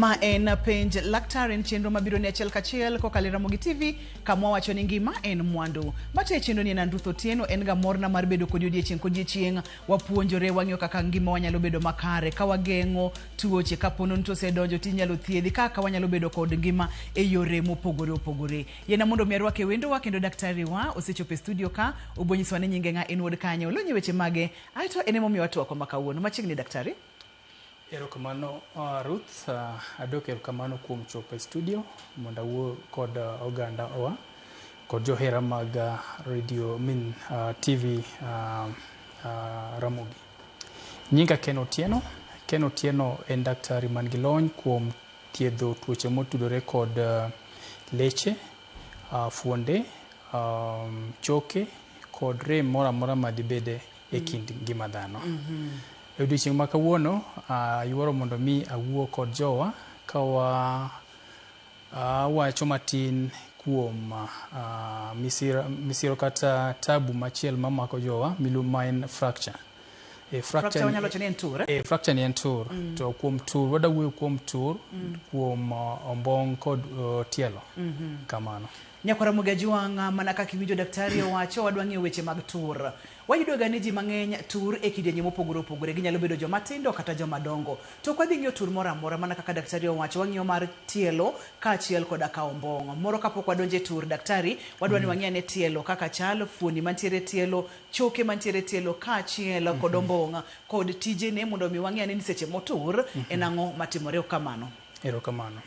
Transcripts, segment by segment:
Ma en Penj Laktar, en chenro mabiro ni achiel kachiel kokalo e Ramogi TV kama wawacho ni ngima en mwandu. Matayo chenro ni en an Ruth Otieno, en ga morna mar bedo kodi odiechieng' kodiechieng'. Wapuonjore, wang'iyo kaka ngima wanyalo bedo makare, ka wageng'o tuoche, kapo nono to osedonjo tinyalo thiedhi, kaka wanyalo bedo kod ngima e yore mopogore opogore. Yiena mondo mi arwak e wendowa kendo daktari wa osechopo e studio ka, obo nyisowa ni nyinge ng'a, en wuod kanye, olony e weche mage, aeto en emomiyo watwak ma kawuono. Machiegni daktari. Erokamano Ruth, adok erokamano kuom chopo e studio mondo awuo kod oganda wa kod johera mag radio min TV Ramogi. Nyinga Ken Otieno. Ken Otieno en daktari man gi lony kuom thiedho tuoche motudore kod leche, fuonde, choke kod rem moro amora madibede e kind ngima dhano. E odiochieng' ma kawuono, ayuoro mondo mi awuo kod jowa ka wa wacho matin kuom misiro, misiro kata tabu machielo mamako jowa ma en fracture. E, fracture wanyalo wacho ni en tur. E, fracture ni en tur. To kuom tur, wada wuoyo kuom tur, kuom ombong' kod tielo. Kamano. Nyakwar Ramogi Ajwang', mana kaka iwinjo daktari owacho, wadwa ng'iyo weche mag tur. Wayudo ga ni ji mang'eny tur e kidienje mopogore opogore. Ginyalo bedo joma tindo kata joma dongo. To ok wadhi ng'iyo tur moro amora mana kaka daktari owacho, wang'iyo mar tielo kaachiel koda ka ombong'. Moro kapok wadonjo e tur, daktari, wadwa ni wang'i ane tielo kaka chal, fuoni mantiere e tielo, choke mantiere e tielo kaachiel kod ombong' kod tijene mondo mi wang'i ane ni seche motur en ang'o matimore. Ok kamano? Erokamano.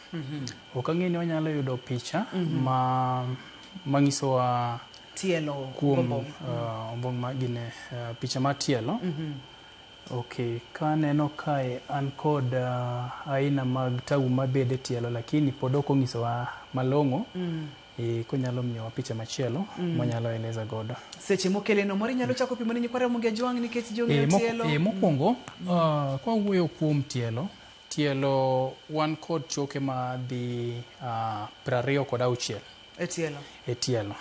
Ok ang'e ni wanyalo yudo picha ma manyisowa tielo kuom ombong'. Ombong' ma gine picha mar tielo. Okay, kaneno kae an kod aina mag tabu mabede tielo lakini pod ok onyisowa malong'o. Konyalo miyowa picha machielo mwanyalo eleza godo. Seche mokeleno moro inyalo chako pimo ne nyikwa Ramogi Ajwang' nikech ji ong'eyo tielo. Mokwongo, kwawuoyo kuom tielo, tielo wan kod choke madhi 26. E tielo. E tielo.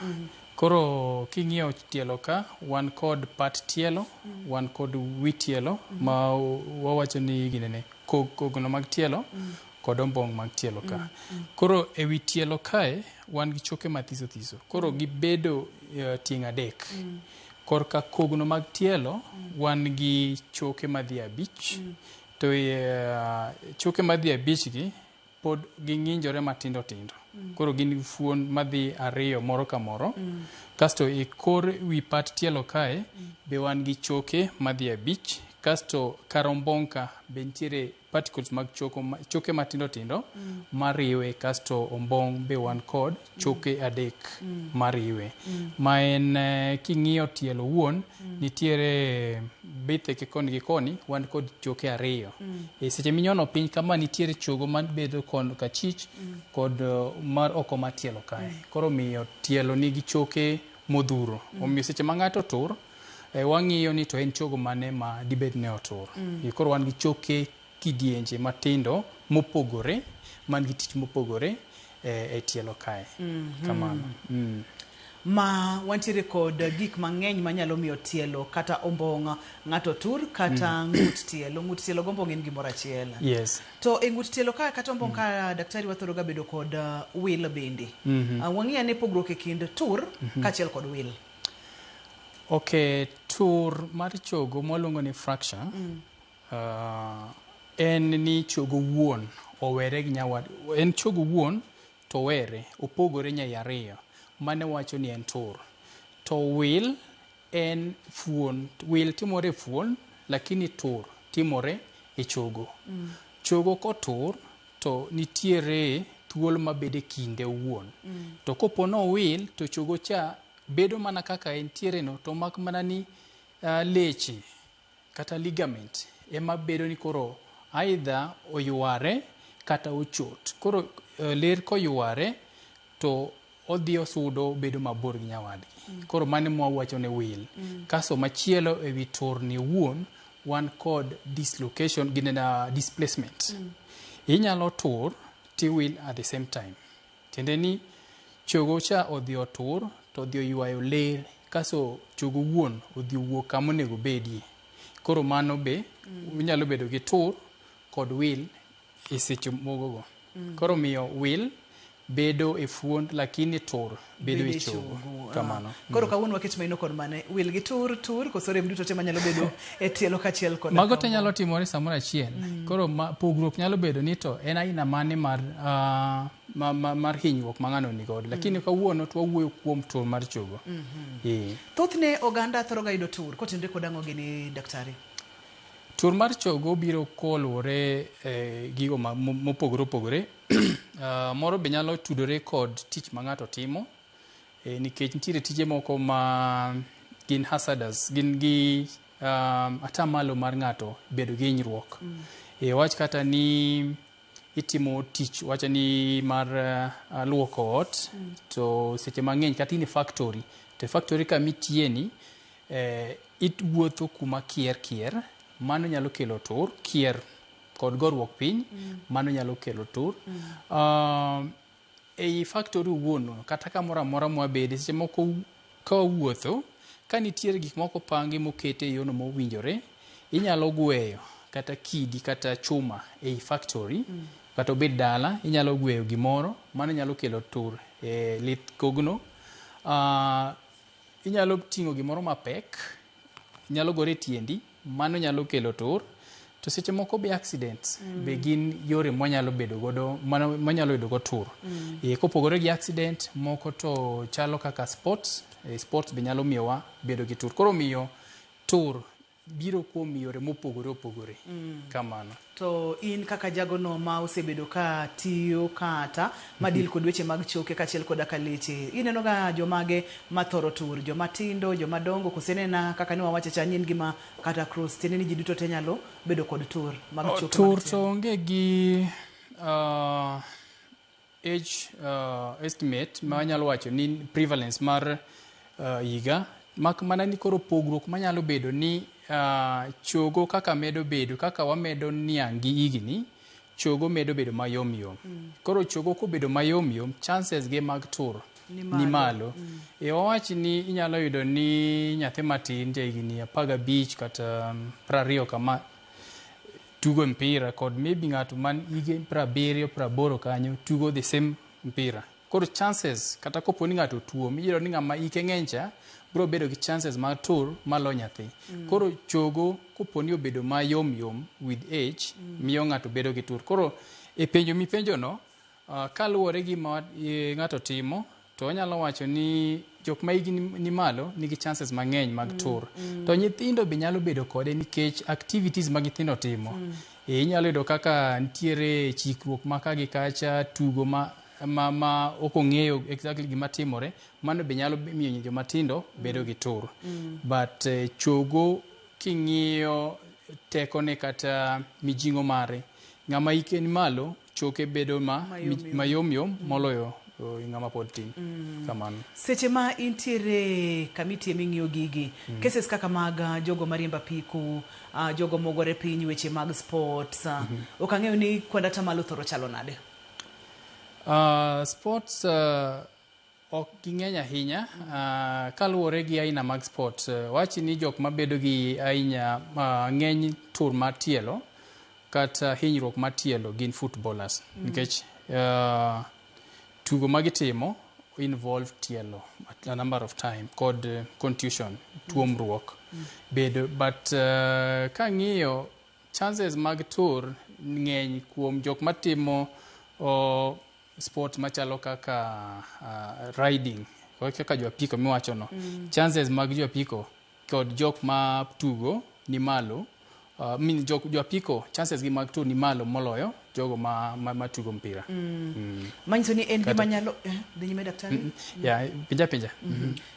Koro king'iyo tielo ka, wan kod pat tielo, wan kod wi tielo, ma wawacho ni ginene, kogno mag tielo, kod ombong' mag tielo ka. Koro e wi tielo kae, wan gi choke mathiso thiso. Koro gibedo tieng' adek. Korka kogno mag tielo, wan gi choke madhi 5. To choke madhi 5 gi, pod ging'injore matindo tindo. Koro gin fuon madhi 2 moro ka moro. Kasto e kor wi pat tielo kae, be wan gi choke madhi 5. Kasto kar ombong' ka be nitiere particles mag choko, choke matindo tindo mariwe. Kasto ombong' be wan kod choke 3 mariwe. Ma en king'iyo tielo wuon, nitiere bethe koni gi koni, wan kod choke 2. E seche minyono piny kama nitiere chogo mabedo kon kachich kod mar oko mar tielo kae. Koro miyo tielo nigi choke modhuro. Omiyo seche ma ng'ato tur, wang'iyo ni to en chogo mane ma dibed ni otur. Koro wan gi choke kidienje matindo mopogore, man gi tich mopogore e tielo kae. Kamano. Ma wantiere kod gik mang'eny manyalo miyo tielo kata ombong' ng'ato tur kata ng'ut tielo. Ng'ut tielo gombong' en gimoro achiel. Yes. To e ng'ut tielo ka kata ombong' ka daktari wathoro ga bedo kod wil bende. Wang'i ane pogruok e kind tur kaachiel kod wil. Okay, tur mar chogo mwaluongo ni fracture, en ni chogo wuon owere gi nyawad, en chogo wuon to were, opogore nyai 2, mane wacho ni en tur. To wil en fuon, wil timore e fuon, lakini tur timore e chogo. Chogo kotur to nitiere thuolo mabedo e kinde owuon. To kopo ni owil to chogo cha bedo mana kaka entiere no, to mak mana ni leche kata ligament ema bedo ni koro either oyware kata ochot. Koro ler koyware to odhi osudo bedo mabor gi nyawadgi. Koro mano ema wawacho ni wil. Kasto machielo e wi tur ni owuon, wan kod dislocation gi nena displacement. Inyalo tur tiwil at the same time. Tiende ni chogo cha odhi otur to odhi oywayo ler, kasto chogo wuon odhi owuok kama onego obedie. Koro mano be inyalo bedo gi tur kod wil e seche mogogo. Koro miyo wil bedo e fuond lakini tur bedo e chogo. Kamano. Koro kawuono waket maino kod mane wil gi tur tur koso rem duto te manyalo bedo e tielo kaachiel kod Mago te nyalo timore samoro achiel. Koro pogruok nyalo bedo ni to en aina mane mar mar hinyruok ma ng'ano ni godo. Lakini kawuono to wawuoyo kuom tur mar chogo. Thothne oganda thoro ga yudo tur kotenore kod ang'o gini daktari? Tur mar chogo biro koluwore gigo mopogore opogore. Moro be nyalo tudore kod tich ma ng'ato timo, nikech nitiere tije moko ma gin hazardous, gin gi atamalo mar ng'ato bedo gi hinyruok. Wach kata ni itimo tich, wacha ni mar luoko ot, to seche mang'eny kata in e factory, to e factory kama itiye ni, iwuotho kuma kier kier, mano nyalo kelo tur, kier kod goruok piny, mano nyalo kelo tur. Ei factory owuon, kata kamoro amora mwabede, seche moko ka wawuotho, ka nitiere gik moko opangi mokete e yono mowinjore, inyalo gweyo kata kidi kata chuma ei factory, kata obed dala, inyalo gweyo gimoro, mano nyalo kelo tur e lith kogno. Inyalo ting'o gimoro mapek, nyalo gore e tiendi, mano nyalo kelo tur. To seche moko be accidents be gin yore mwanyalo bedo godo, mwanyalo yudo go tur. Kopogore gi accident, moko to chalo kaka sports, sports be nyalo miyowa bedo gi tur. Koro miyo tur biro kuom yore mopogore opogore. Kamano. To in kaka jagono ma osebedo ka tiyo kata ma deal kod weche mag choke kaachiel koda ka leche, ineno ga jomage mathoro tur, joma tindo, joma dongo, koso inena kaka ne wawacho cha ni en gima kata cross, tiende ni ji duto te nyalo bedo kod tur mag choke mag Tur to onge gi age estimate ma anyalo wacho ni prevalence mar higa, mak mana ni koro pogruok manyalo bedo ni chogo kaka medo bedo, kaka wamedo niang' gi higni, chogo medo bedo mayom yom. Koro chogo kobedo mayom yom, chances ge mag tur ni malo. Wawach ni inyalo yudo ni nyathi matin ja higni 15 kata 20 kama tugo mpira kod maybe ng'ato man hige 70 80 kanyo tugo the same mpira. Koro chances kata kopo ni ng'ato tuo, miyudo ni ng'ama hike ng'eny cha biro bedo gi chances mar tur malo nyathi. Koro chogo kopo ni obedo mayom yom with age, miyo ng'ato bedo gi tur. Koro e penjo mipenjo no, kaluwore gi ma ng'ato timo, to onyalo wacho ni jok ma higi ni malo nigi chances mang'eny mag tur. To nyithindo be nyalo bedo kode nikech activities ma nyithindo timo. Inyalo yudo kaka nitiere chikruok ma ka gi kacha, tugo ma ok ong'eyo exactly gima timore, mano be nyalo miyo joma tindo bedo gi tur. But chogo king'iyo tekone kata mijing'o mare, ng'ama hike ni malo, choke bedo mayom yom moloyo ng'ama pod tin. Kamano. Seche ma intiere kamiti ming'iyo gigi, cases kaka mag jogo mariembo apiko, jogo mogore piny, weche mag sports, ok ang'eyo ni kwand atamalo thoro chalo nade? Sports ok ging'eny ahinya, kaluwore gi aina mag sport. Wach ni jok mabedo gi ahinya ng'eny tur mar tielo kata hinyruok mar tielo gin footballers. Nikech tugo magitimo involve tielo a number of time kod contusion, tuomruok. Bedo, but kang'iyo chances mag tur ng'eny kuom jok matimo sport machalo kaka riding, kaka jo apiko miwacho no. Chances mag jo apiko kod jok ma tugo ni malo, min jo apiko chances gi mag tur ni malo moloyo jogo ma tugo mpira. Manyiso ni en gima nyalo dhi nyime daktari? Yeah, pinja pinja.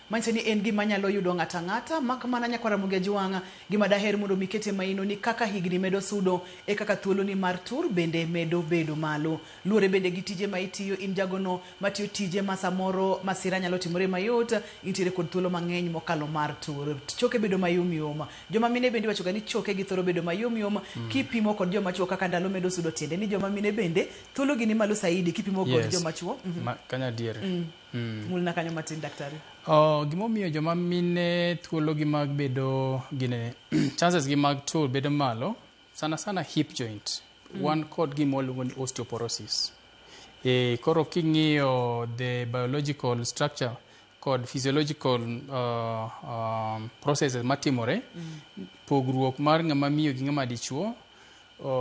Manyiso ni en gima nyalo yudo ng'ata ng'ata, mak mana nyakwara Ramogi Ajwang', gima daher mondo mikete maino ni kaka higni medo sudo e kaka thuoloni mar tur bende medo bedo malo. Luore bende gi tije ma itiyo, in jagono matiyo tije ma samoro masira nyalo timore mayot, intiere kod thuolo mang'eny mokalo mar tur. Choke bedo mayom yom. Joma mine bende iwacho ga ni choke gi thoro bedo mayom yom, kipimo kod joma chuo kaka ndalo medo sudo, tiende ni joma mine bende thuolo gi ni malo saidi kipimo kod joma chuo. Kanyo adier. Mulna kanyo matin daktari. Gimomiyo joma mine thuolo gi mag bedo gine chances gi mag tur bedo malo, sana sana hip joint. wan kod gima waluongo ni osteoporosis. Koro king'iyo the biological structure kod physiological processes matimore, pogruok mar ng'ama miyo gi ng'ama dichuo,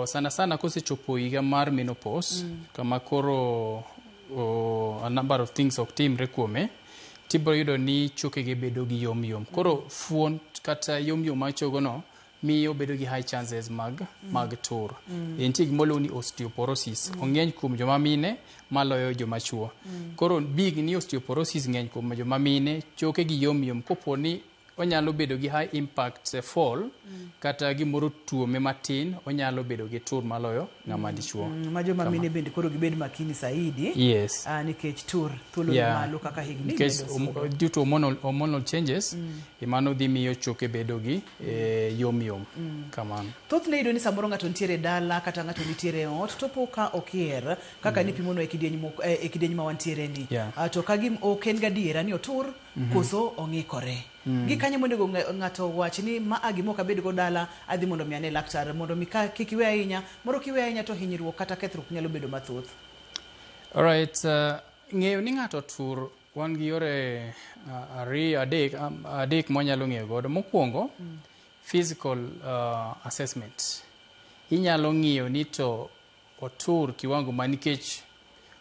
sana sana kosechopo higa mar menopause, kama koro a number of things ok timre kuome, tibiro yudo ni chokege bedo gi yom yom. Koro fuon kata yom yom mar chogono miyo bedo gi high chances mag tur. Nitie gima waluongo ni osteoporosis. Ong'eny kuom joma mine maloyo joma chuo. Koro big ni osteoporosis ng'eny kuom joma mine, choke gi yom yom kopo ni onyalo bedo gi high impact fall, kata gimoro tuome matin, onyalo bedo gi tur maloyo ng'ama dichuo. Ma joma mine bende koro gibed makini saidi. Yes. Nikech tur thuolo ni malo kaka higni Nikech medo sudo. Due to hormonal changes, mano dhi miyo choke bedo gi yom yom. Kamano. Thothne iyudo ni samoro ng'ato nitiere dala kata ng'ato nitiere e ot to po ka okier kaka nipimonwa e kidieny e kidieny ma wantiere ni. To ka ok en gadiera ni otur koso ong'ikore. Gi kanyo monego ng'ato wach ni ma a gima ok abed go dala, adhi mondo mi ane laktar mondo mi ka kik iwe ahinya, moro kiwe ahinya to hinyruok kata kethruok nyalo bedo mathoth. Alright, ng'eyo ni ng'ato tur wan gi yore ariyo adek mwanyalo ng'eyo godo. Mokwongo, physical assessment. Inyalo ng'iyo ni to otur kiwango ma nikech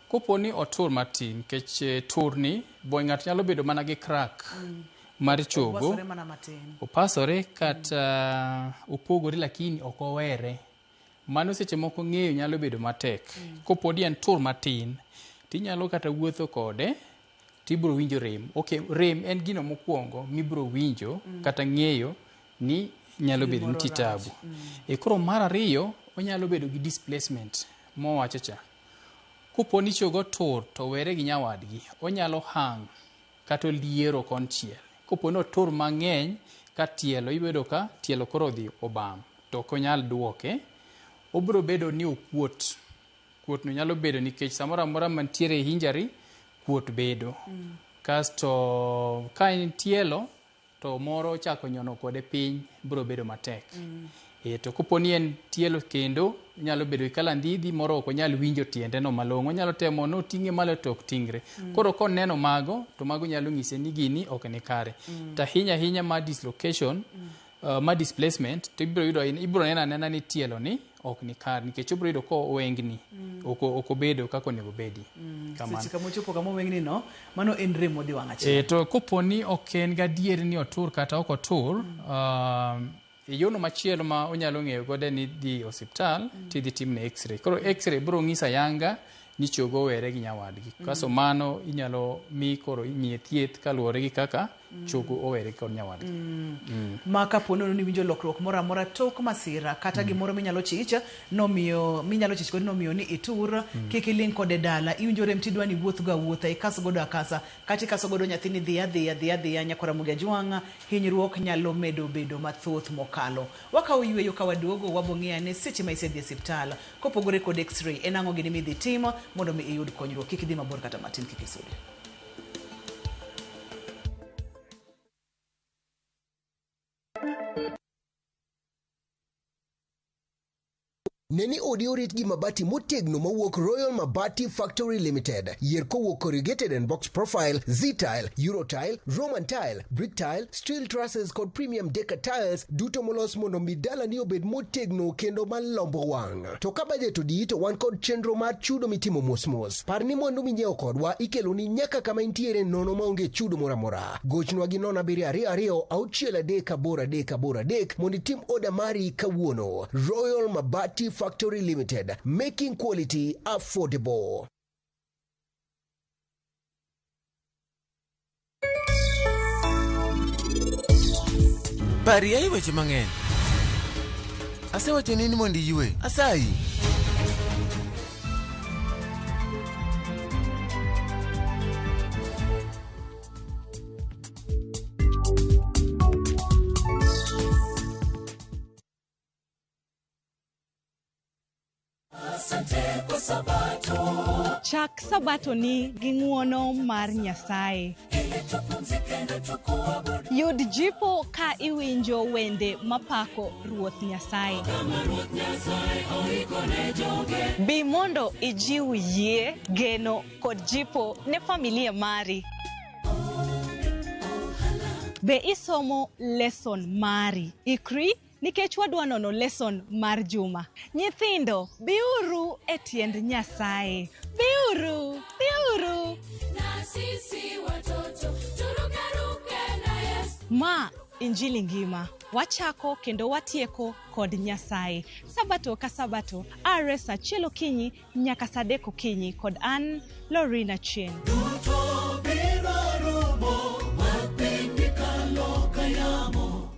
kopo ni otur matin, nikech tur ni bo ng'ato nyalo bedo mana gi crack mar chogo. Opasore mana matin. Opasore kata opogore lakini ok owere. Mano seche moko ng'eyo nyalo bedo matek. Kopo ni en tur matin, tinyalo kata wuotho kode, tibiro winjo rem. Okay, rem en gino mokwongo mibiro winjo kata ng'eyo ni nyalo bedo nitie Gimoro rach. tabu. Koro mar ariyo, onyalo bedo gi displacement mowacho cha. Kopo ni chogo tur to were gi nyawadgi, onyalo hang kata oliero konchiel. Kopo ni otur mang'eny ka tielo, ibedo ka tielo koro odhi obam, to ok onyal duoke, obiro bedo ni okuot. Kuot no nyalo bedo nikech samoro amora mantiere injury, kuot bedo. Kasto ka en tielo, to moro ochako nyono kode piny, biro bedo matek. To kopo ni en tielo kendo, nyalo bedo gi kalandhidhi moro ok onyal winjo tiende no malong'o, onyalo temo no ting'e malo to ok tingre. Koro koneno mago, to mago nyalo nyise ni gini ok ni kare. To ahinya ahinya ma dislocation, ma displacement, to ibiro yudo, ibiro neno anena ni tielo ni ok ni kare, nikech ibiro yudo ko owengni, ok obedo kaka onego obedi. Kamano. Seche kama ochopo kama owengni no, mano en rem modhi wang' achiel. To kopo ni ok en gadier ni otur kata ok otur, yono machielo ma onyalo ng'eyo godo ni dhi osiptal, tidhi timne x-ray. Koro x-ray biro ng'iso ayanga ni chogo owere gi nyawadgi. Kasto mano inyalo mi koro imiye thieth kaluwore gi kaka chogo owere kod nyawadgi. Ma kapo nono ni winjo lokruok moro amora tok masira kata gimoro minyalo chich nomiyo minyalo chich godo nomiyo ni itur, kik iling' kode dala, iwinjo rem tidwa ni iwuoth go awuotha, ikas godo akasa, kata ikaso godo nyathini dhi adhiya dhi adhiya nyakora Ramogi Ajwang', hinyruok nyalo medo bedo mathoth mokalo. Wakawo yweyo ka waduogo wabong'iyo ane seche ma isedhi e osiptal kopogore kod x-ray en ang'o gini midhi timo mondo mi iyud konyruok. Kik idhi mabor kata matin, kik isudi. Neni odi orit gi mabati motegno mowuok Royal Mabati Factory Limited. Yier kowuok corrugated and box profile, Z-tile, Eurotile, Roman tile, brick tile, steel trusses kod premium decker tiles duto molos mondo mi dalani obed motegno kendo malombo wang'. To ka bajet odiyi to wan kod chenro mar chudo mitimo mos mos. Par ni mwandu minyiewo kodwa ikeloni nyaka kama intiere nono maonge chudo moro amora. Gochnwa gi 0722 638 83 mondo itim oda mari kawuono. Royal Mabati Factory Limited, making quality affordable. Parie ei weche mang'eny. Asewachoni ni mondo iyue. Asayi. Asante kwa Sabato. Chak sabato ni gi ng'uono mar Nyasaye. Yud jipo ka iwinjo wende mapako Ruoth Nyasaye. Bi mondo ijiw yie, geno kod jipo ne familia mari. Be isomo lesson mari? Ikri nikech wadwa nono lesson mar juma. Nyithindo, biuru e tiend Nyasaye. Biuru, biuru. Na sisi watoto turukeruke na Yesu. Ma Injili ngima. Wachako kendo watieko kod Nyasaye. Sabato ka sabato, are saa achiel okinyi nyaka saa adek okinyi kod an Lorina Chien. Duto biro rumo, ma piny kalo ka yamo.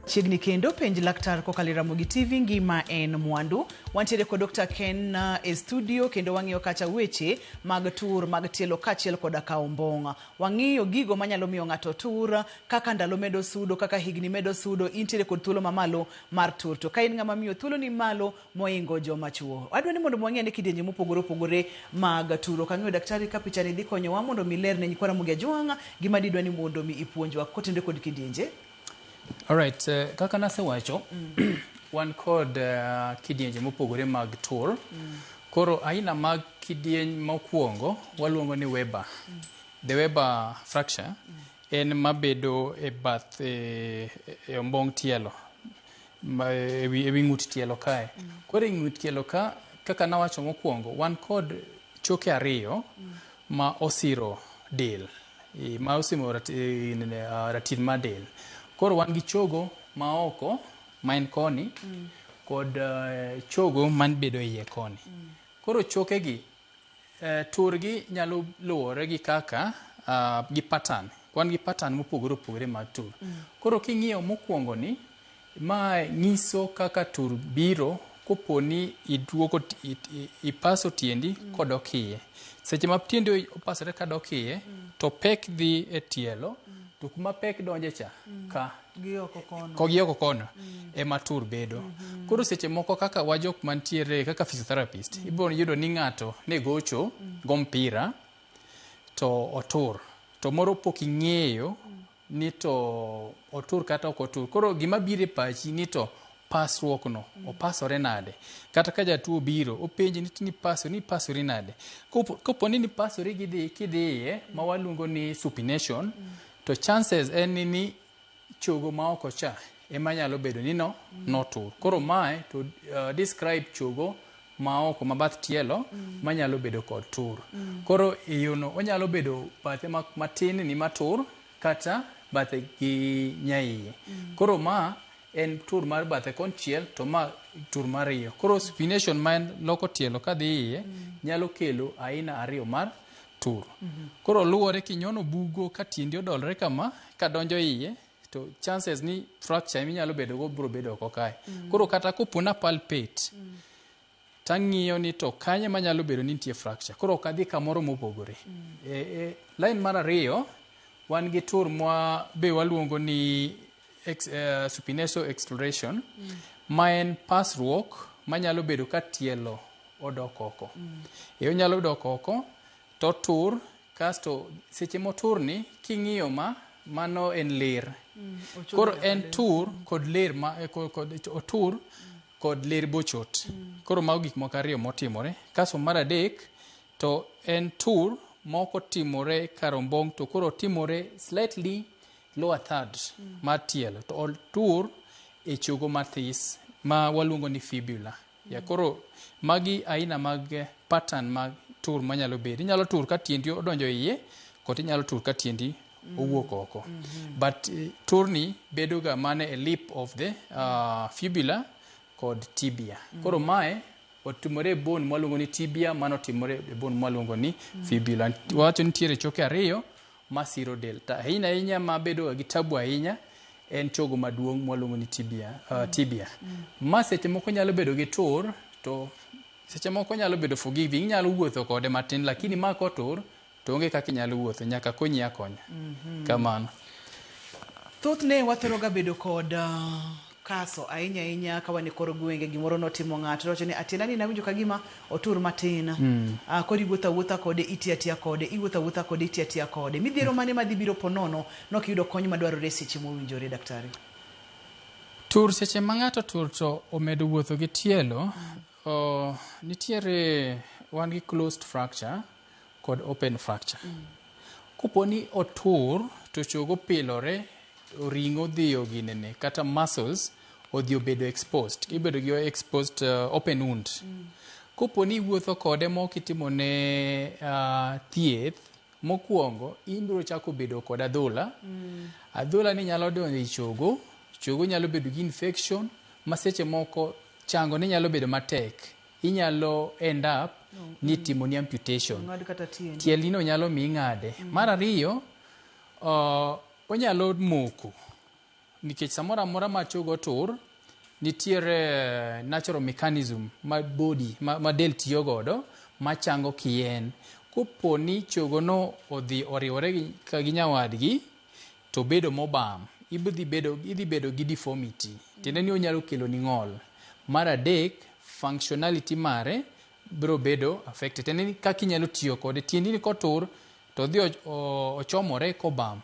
Chiegni kendo penj laktar kokalo e Ramogi TV ngima en mwandu. Wantiere kod Dr. Ken e studio kendo wang'iyo kacha weche mag tur mag tielo kaachiel koda ka ombong'. Wang'iyo gigo manyalo miyo ng'ato tur, kaka ndalo medo sudo, kaka higni medo sudo, intiere kod thuolo mamalo mar tur. To ka in ng'ama miyo thuolo ni malo moingo joma chuo. Adwa ni mondo wang'i ane kidienje mopogore opogore mag tur. Ok ang'eyo daktari ka pichani dhi konyowa mondo mi ler ne nyikwa Ramogi Ajwang' gima didwa ni mondo mi ipuonjwa kotenore kod kidienje. Alright, kaka nasewacho, wan kod kidienje mopogore mag tur. Koro aina mag kidieny mokwongo waluongo ni Weber. The Weber fracture en mabedo e bath e ombong' tielo e wi ng'ut tielo kae. Koro e ng'ut tielo ka, kaka nawacho mokwongo, wan kod choke ariyo ma osiro del, ma osimo ratil mar del. Koro wan gi chogo ma oko ma en koni kod chogo man bedo e iye koni. Koro choke gi turgi nyalo luwore gi kaka gi pattern. Wan gi pattern mopogore opogore mag tur. Koro king'iyo mokwongo ni, ma nyiso kaka tur biro kopo ni iduogo ipaso tiendi kodok iye. Seche ma tiendi opasore kadok iye, to pek dhi e tielo, to kuma pek donje cha, ka Gi oko kono. ko gi oko kono ema tur bedo. Koro seche moko kaka wa jok mantiere kaka physiotherapist, ibiro yudo ni ng'ato ne gocho go mpira to otur. To moro pok ing'eyo ni to otur kata ok otur. Koro gima biro e pachi ni to pasruok no opasore nade. Kata ka jatuo obiro, openji ni pasori nade. Kopo ni nipasori gidhi kidhi iye ma waluongo ni supination, to chances en ni chogo ma oko cha ema nyalo bedo ni no notur. Koro mae to describe chogo ma oko ma bath tielo manyalo bedo kod tur. Koro e yo no onyalo bedo bathe matin ni matur kata bathe gi nyaiye. Koro ma en tur mar bathe konchiel to ma tur mar iye. Koro supination ma en loko tielo kadhi iye nyalo kelo aina ariyo mar tur. Koro luwore kinyono bugo ka tiendi odolore kama kadonjo iye to chances ni fracture minyalo bedo go biro bedo oko kae. Koro kata kopo na palpate tang'iyo ni to kanye manyalo bedo ni nitie fracture. Koro ok adhi kamoro mopogore. E line mar ariyo wan gi tur mwa be waluongo ni supination acceleration ma en pasruok manyalo bedo ka tielo odok oko. E onyalo dok oko to tur kasto seche moturni king'iyo ma mano en ler. Koro en tur kod ler ma kod otur kod ler bochot. Koro mago gik moko ariyo motimore. Kasto mar adek to en tur mok otimore kar ombong' to koro otimore slightly lower third mar tielo to otur e chogo mathis ma waluongo ni fibula. Ya koro magi aina mag pattern mag tur manyalo bedo. Inyalo tur ka tiendi odonjo iye kata inyalo tur ka tiendi owuok oko. But turni bedo ga mana e lip of the fibula kod tibia. Koro mae otimore e bone mwaluongo ni tibia, mano otimore e bone mwaluongo ni fibula. Wawacho ni nitiere choke ariyo masiro del. To ahinya ahinya mabedo ga gi tabu ahinya en chogo maduong' mwaluongo ni tibia. Ma seche moko nyalo bedo gi tur to seche moko nyalo bedo forgiving, inyalo wuotho kode matin lakini ma kotur to onge kaka inyalo wuotho, nyaka konyi akonya. Kamano. Thothne wathoro ga bedo kod kaso ahinya ahinya ka wan e kor gwenge gimoro notimo ng'ato wacho ni atienda ni nawinjo ka gima otur matin. Koro iwuotho awuotha kode itiyo atiya kode iwuotho awuotha kode itiyo atiya kode midhiero mane madhi biro po nono nok iyudo kony madwarore e seche mowinjore daktari? Tur seche ma ng'ato tur to omedo wuotho gi tielo, nitiere wan gi closed fracture kod open fracture. Kopo ni otur to chogo opilore, ring'o odhi ginene kata muscles odhi obedo exposed, ibedo gi exposed open wound. Kopo ni iwuotho kode mok itimone thieth, mokwongo ibiro chako bedo kod adhola. Adhola ni nyalo donjo e chogo, chogo nyalo bedo gi infection ma seche moko chango ne nyalo bedo matek. Inyalo end up ni itimoni amputation. Ng'ad kata tiendi. Tiendino nyalo mi ing'ade. Mar ariyo, onyalo moko nikech samoro amora ma chogo otur, nitiere natural mechanism ma body ma del tiyo godo machango kien. Kopo ni chogo no odhi oriwore gi nyawadgi to bedo mobam, idhi bedo gi deformity. Tiende ni onyalo kelo ni ng'ol. Mar adek, functionality mare biro bedo affected. Tiende ni kaka inyalo tiyo kode, tiendi ni kotur to odhi ochomore kobam.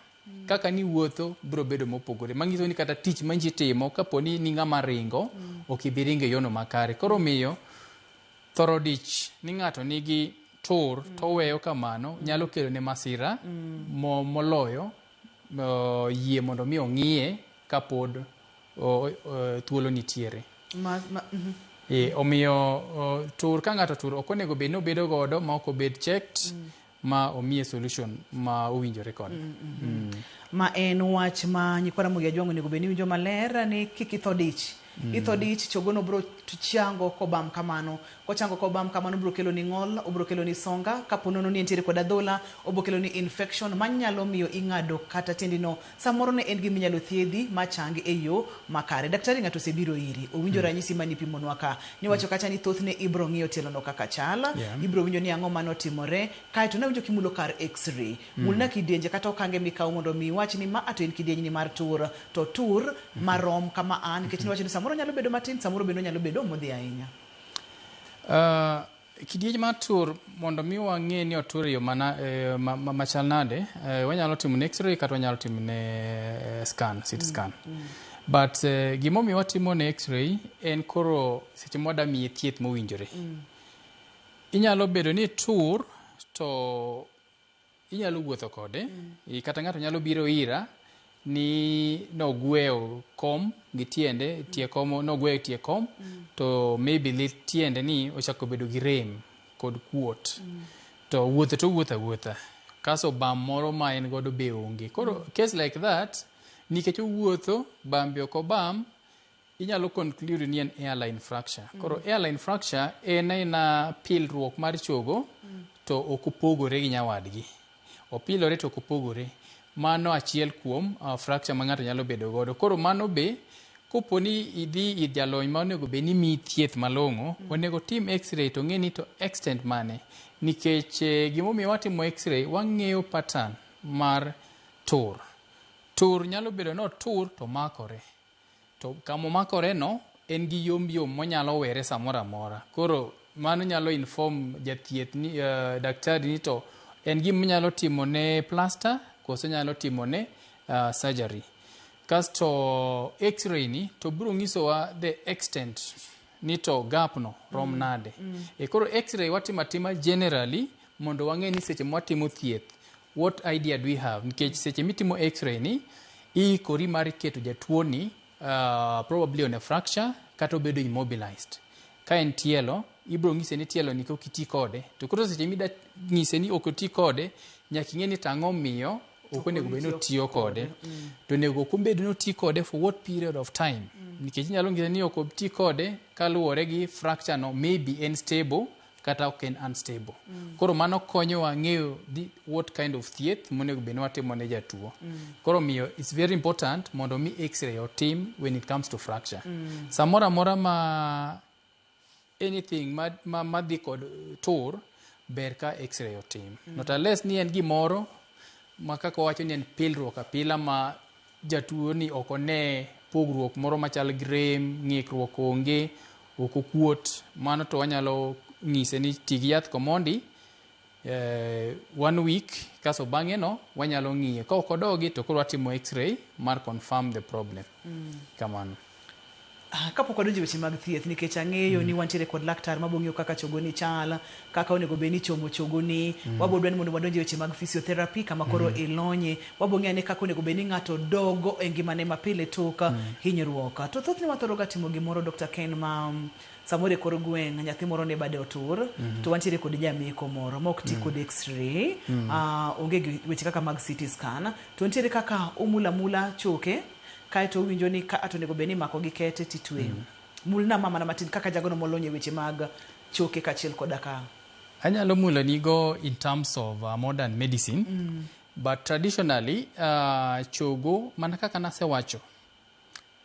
Kaka niwuotho biro bedo mopogore. Manyiso ni kata tich ma ji timo kapo ni ni ng'ama ringo, ok ibi ringo e yono makare. Koro miyo thoro dich ni ng'ato nigi tur to oweyo kamano nyalo kelo ne masira moloyo yie mondo mi ong'iye kapod thuolo nitiere. Omiyo tur ka ng'ato tur ok onego bed ni obedo godo ma ok obed checked ma omiye solution ma owinjore kode. Ma en wach ma nyikwa Ramogi Ajwang' onego bed ni winjo maler ni kik itho dich. Itho dich chogono biro chango kobam kamano. Kochango kobam kamano biro kelo ni ng'ol, obiro kelo ni songa, kapo nono ni entiere kod adhola, obiro kelo ni infection manyalo miyo ing'ado kata tiendino. Samoro ne en gima inyalo thiedhi machangi e yo makare. Daktari ng'ato osebiro iri, owinjo ranyisi manipimonwa ka. Niwacho kacha ni thothne ibiro ng'iyo tielono kaka chal, ibiro winjo ni ang'o manotimore, kaeto nawinjo kimulo kar x-ray. Mulna kidienje kata okange mikawo mondo mi iwach ni ma to en kidieny ni mar tur, to tur marom kama an, nikech niwacho ni samoro nyalo bedo matin, samoro bende onyalo bedo modhi ahinya. Kidieny mar tur mondo mi wang'e ni otur e yo machal nade, wanyalo timo ne x-ray kata wanyalo timo ne scan, CT scan. But gimomiyo watimo ne x-ray en koro seche mwada miye thieth mowinjore. Inyalo bedo ni tur to inyalo wuotho kode, kata ng'ato nyalo biro ira ni nogweyo kom gi tiende, tie kom, nogweyo tie kom, to maybe lith tiende ni ochako bedo gi rem kod kuot. To wuotho to wuotho awuotha. Kaso bam moro ma en godo be onge. Koro case like that, nikech owuotho, bam be ok obam, inyalo conclude ni en hairline fracture. Koro hairline fracture en aina pilruok mar chogo to ok opogore gi nyawadgi. Opilore to ok opogore. Mano achiel kuom fracture ma ng'ato nyalo bedo godo. Koro mano be, kopo ni idhi ir jalony ma onego bed ni miyi thieth malong'o, onego tim x-ray to ng'e ni to extent mane. Nikech gimomiyo watimo x-ray, wang'eyo pattern mar tur. Tur nyalo bedo ni otur to makore. To kamomakore no, en gi yom yom monyalo were samoro amora. Koro mano nyalo inform jathieth ni daktari ni to en gima nyalo timo ne plaster koso nyalo timo ne surgery. Kasto x-ray ni to biro nyisowa the extent ni to gap no rom nade. Koro x-ray watimo atima generally mondo wang'e ni seche mwatimo thieth what idea do we have, nikech seche mitimo x-ray ni iikori mar keto jatuo ni probably on a fracture kata obedo immobilized. Ka en tielo, ibiro ng'ise ni tielo ni ok iti kode. To koro seche mida ng'ise ni ok oti kode, nyaka ing'e ni to ang'o miyo ok onego bed ni otiyo kode. To onego ok obed ni oti kode for what period of time. Nikech inyalo ng'ise ni ok oti kode kaluwore gi fracture no maybe en stable kata ok en unstable. Koro mano konyowa ng'eyo what kind of thieth monego bed ni watimo ne jatuo. Koro miyo it's very important mondo mi x-ray otim when it comes to fracture. Samoro amora ma anything madhi kod tur, ber ka x-ray otim. Not unless ni en gimoro ma kaka wawacho ni en pilruok apila ma jatuo ni ok one pogruok moro machal gi rem, ng'ikruok onge, ok okuot, mano to wanyalo ng'ise ni ti gi yath komondi 1 week kaso bang'e no wanyalo ng'iye. Ka ok odogi to koro watimo x-ray mar confirm the problem. Kamano. Kapok wadonjo e weche mag thieth, nikech ang'eyo ni wantiere kod laktar mabo ng'iyo kaka chogoni chal, kaka onego bed ni ichomo chogoni. Wabo dwa ni mondo wadonj e weche mag physiotherapy kama koro ilonye. Wabo ng'iyo ane kaka onego bed ni ng'ato dogo e ngimane mapile tok hinyruok. To thothne wathoro ga timo gimoro Dr. Ken ma samoro e kor gweng' nyathi moro ne bade otur, to wantiere kod jameko moro ma ok ti kod x-ray, onge gi weche kaka mag CT scan, to nitiere kaka omulo amula choke kaeto owinjo ni ka to onego bed ni imako gi kete titweyo. Mulna ma mana matin kaka jagono molony e weche mag choke kaachiel koda ka Anyalo mulo nigo in terms of modern medicine, but traditionally chogo mana kaka nasewacho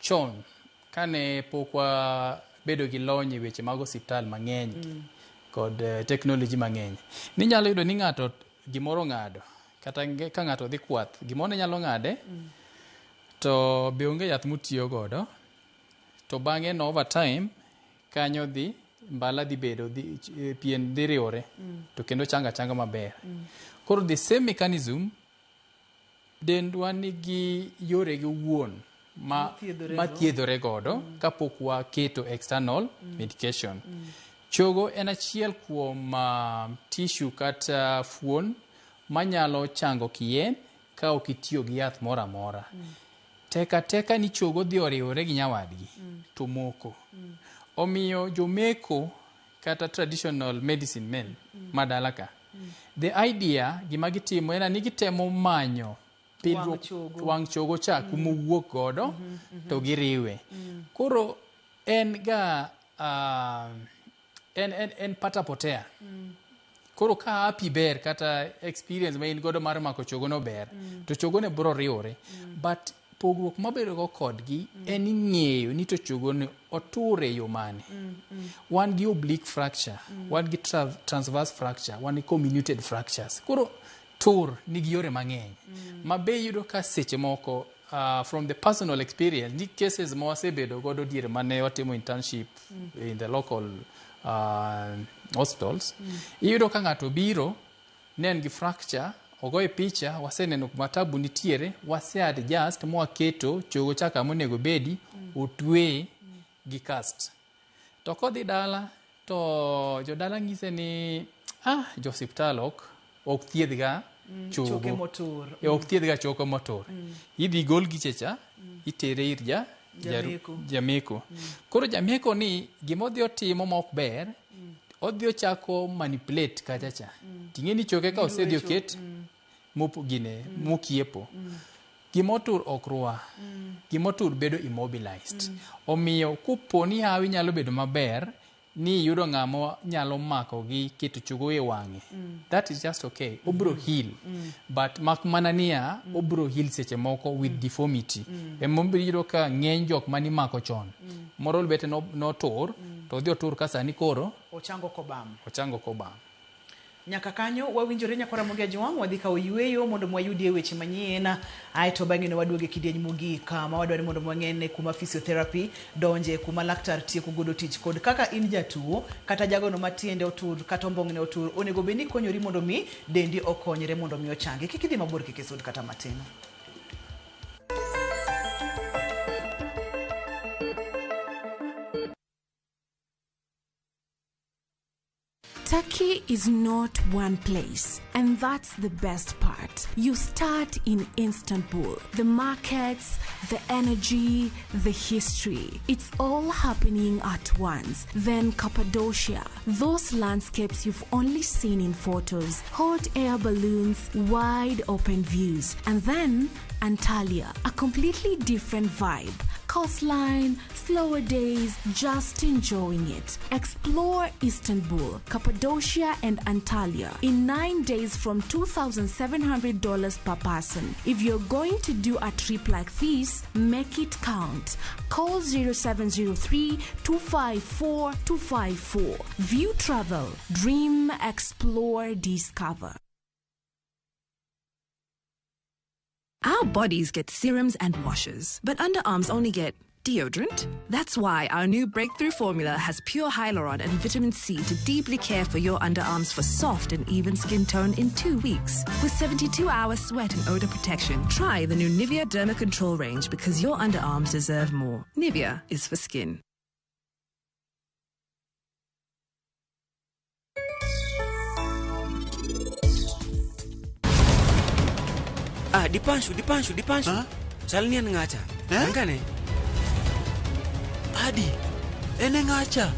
chon kane pok wabedo gi lony e weche mag osiptal mang'eny kod technology mang'eny, ninyalo yudo ni ng'ato gimoro ng'ado kata ka ng'ato dhi kwath gimoro ne nyalo ng'ade to be onge yath motiyo godo, to bang'e no over time kanyo dhi mbala dhi bedo dhi, pien dhi riwore to kendo changa changa maber. Koro the same mechanism dendwa nigi yorege owuon ma mathiedhore godo kapok waketo external medication. Chogo en achiel kuom tissue kata fuon manyalo chango kien ka ok itiyo gi yath moro amora. Teka teka ni chogo dhi oriwore gi nyawadgi to moko. Omiyo jomeko kata traditional medicine men madala ka, the idea gima gitimo en ni gitemo manyo pilruok wang' chogo cha kuma owuok godo to giriwe. Koro en ga en pata potea. Koro ka hapi ber kata experience ma in godo mar mako chogo no ber, to chogo ne biro riwore. But pogruok mabedo go kodgi en ng'eyo ni to chogo ni otur e yo mane. Wan gi oblique fracture, wan gi transverse fracture, wan gi comminuted fractures. Koro tur nigi yore mang'eny. Ma be iyudo ka seche moko from the personal experience, ni cases ma wasebedo godo diere mane watimo internship in the local hospitals, iyudo ka ng'ato biro ne en gi fracture, ogoye picha, waseneno kuma tabu nitiere, wase adjust mwaketo chogo cha kama onego bedi, otweye gi cast. To kodhi dala to jodala nyise ni jo osiptal ok thiedh ga chogo. Choke motur. Ok thiedh ga choke motur. Idhi gol giche cha, itere ir Jameko. Jameko. Koro jameko ni gima odhi otimo ma ok ber, odhi ochako manipulate kacha cha. Ting'e ni choke ka osedhi oket gine mokiepo. Gimotur ok rwa. Gimotur bedo immobilized. Omiyo kopo ni hawi nyalo bedo maber ni iyudo ng'ama nyalo mako gi keto chogo e wang'e. That is just okay. Obro heal. But mak mana niya, obro heal seche moko with deformity. Emomiyo iyudo ka ng'eny jok manimako chon. Moro lwete notur, to odhi otur ka sani koro ochango kobam. Ochango kobam. Nyaka kanyo wawinjore nyakora Ramogi Ajwang', wadhi kawo yueyo mondo mwayudie weche manyien, aeto bang'e no waduoge kidieny mogik ma wadwaro ni mondo mwang'ene kuma physiotherapy donje, kuma laktar tieko godo tich kod kaka in jatuo kata jagono ma tiende otur kata ombong'ne otur onego bed ni konyori mondo mi dendi okonyre mondo mi ochangi. Kik idhi mabor, kik isud kata matin. Turkey is not one place, and that's the best part. You start in Istanbul. The markets, the energy, the history. It's all happening at once. Then Cappadocia, those landscapes you've only seen in photos, hot air balloons, wide open views. And then Antalya, a completely different vibe. Coastline, slower days, just enjoying it. Explore Istanbul, Cappadocia, and Antalya in 9 days from $2,700 per person. If you're going to do a trip like this, make it count. Call 0703 254 254. View Travel. Dream, explore, discover. Our bodies get serums and washes, but underarms only get deodorant. That's why our new breakthrough formula has pure hyaluron and vitamin C to deeply care for your underarms for soft and even skin tone in 2 weeks. With 72-hour sweat and odor protection, try the new Nivea Derma Control range because your underarms deserve more. Nivea is for skin. Ah, Dipanshu, Dipanshu, Dipanshu. Huh? Chal ni en ng'acha. Eh? Angane. Adi, en e ng'acha.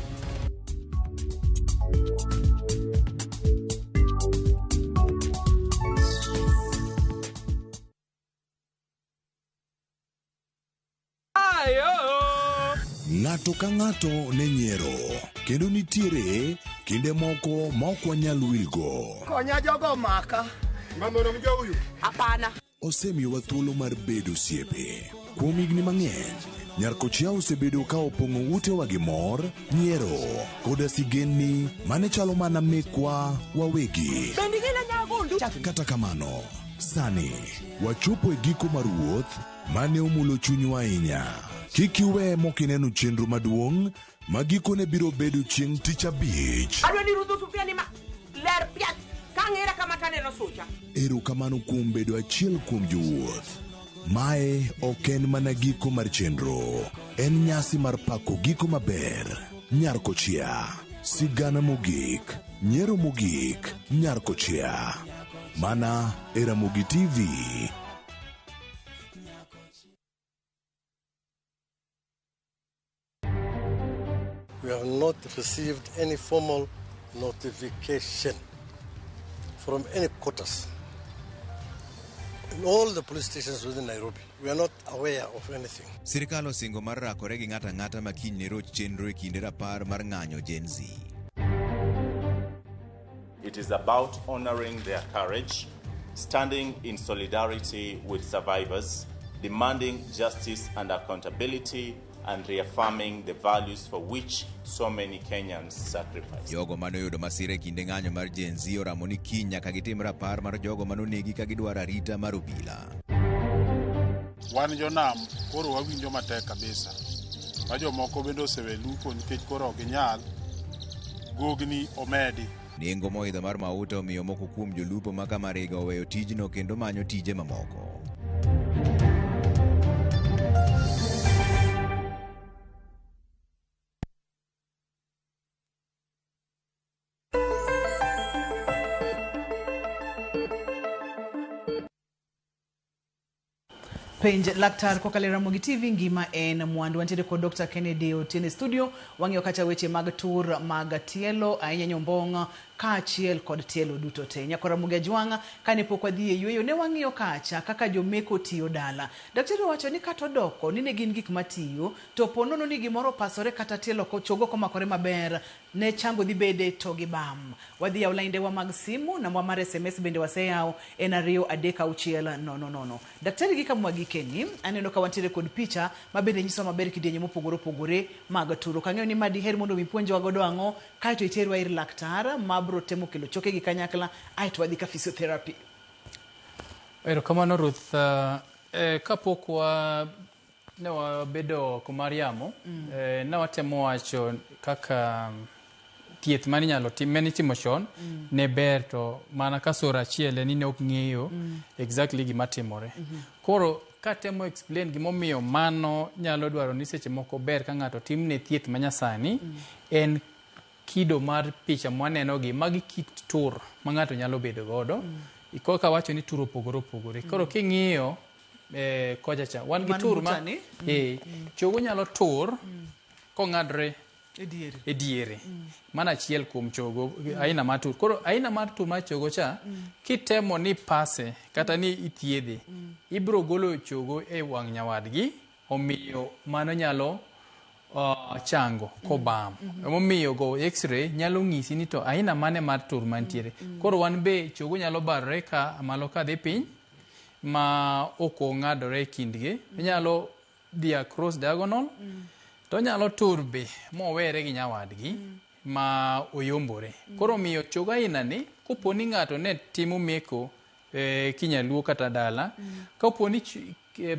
Ng'ato ka ng'ato ne nyiero, kendo nitiere kinde moko ma ok wanyal wilgo. Konya jogo maka. Hapana. Osemiyowa thuolo mar bedo osiepe. Kuom higni mang'eny, Nyarkochia osebedo ka opong'o utewa gi mor, nyiero, koda sigendni mane chalo mana mekwa wawegi. Kata kamano, sani wachopo e giko mar wuoth mane omulo chunywa ahinya. Kik iwe mokineno chenro maduong' ma gikone biro bedo chieng' tich abich. Adwa ni rudho sufria ni ma ler piat. Kang'era kama taneno sucha. Erokamano kuom bedo achiel kuom jowuoth. Mae ok en mana giko mar chenro, en nyasi mar pako giko maber. Nyarkochia, sigana mogik, nyiero mogik, Nyarkochia. Mana e Ramogi TV. We have not received any formal notification from any quarters. In all the police stations within Nairobi, we are not aware of anything. Sirikal osingo mar rakore gi ng'ato ang'ata ma kiny ne roch chenro e kinde rapar mar ng'anyo Gen Z. It is about honoring their courage, standing in solidarity with survivors, demanding justice and accountability, and reaffirming the values for which so many Kenyans sacrificed. Jogo mane oyudo masira e kinde ng'anyo mar Gen Z oramo ni kiny nyaka gitim rapar mar jogo manonegi ka gidwaro arita mar obila. Wan jonam koro wawinjo matek kabisa. Ma jomoko bende osewe lupo nikech koro ok ginyal, gogni omedi. Nengo moidho mar mauta omiyo moko kuom jolupo ma Kamariga oweyo tijno kendo manyo tije mamoko. Penj laktar kokalo e Ramogi TV ngima en mwandu. Wantiere kod Dr. Kennedy Otieno e studio. Wang'iyo kacha weche mag tur mag tielo, ahinya nyombong' kaachiel kod tielo duto te. Nyako Ramogi Ajwang' kane pok wadhi e yueyo ne wang'iyo kacha kaka jomeko tiyo dala. Daktari owacho ni kata odoko ni ne gin gik matiyo, to po nono ni gimoro opasore kata tielo chogo komakore maber, ne chango dhi bede to gi bam. Wadhi yawo laindewa mag simu, namba mar SMS bende waseyawo en 2 3 6 0 0. Daktari gi kamwa gikeni, aneno ka wantiere kod picha ma bende nyiso maber kidienje mopogore opogore mag turo. Kang'eyo ni ma diher mondo mi puonjwa godo ang'o, kaeto iterwa ir laktar ma bro temo kelo choke gi kanyakla, aeto wadhi ka physiotherapy. Erokamano Ruth. Kapok ne wabedo oko mar yamo, ne watemo wacho kaka thieth mane inyalo tim, mane itimo chon, ne ber to mana ka soro achiel en ni ne ok ng'eyo exactly gima timore. Koro katemo explain gimomiyo mano nyalo dwaro ni seche moko ber ka ng'ato timne thieth manyasani, en kido mar picha mwaneno gi, magi kit tur ma ng'ato nyalo bedo godo. Koka wacho ni tur opogore opogore. Koro king'iyo kocha cha, wan gi tur ma chogo nyalo tur kong'adre e diere. Mano achiel kuom chogo, aina mar tur. Koro aina mar tur mar chogo cha, kitemo ni pase kata ni ithiedhe, ibiro golo chogo e wang' nyawadgi Omiyo mano nyalo chango kobam. Emomiyo go x-ray nyalo ng'isi ni to aina mane mar tur mantiere. Koro wan be chogo nyalo barore ka malo kadhi piny ma ok ong'adore e kindgi. Onyalo dhi across diagonal to onyalo tur be mowere gi nyawadgi ma oyombore. Koro omiyo chogo aina ni kopo ni ng'ato ne timo meko kinyaluo kata dala, kapo ni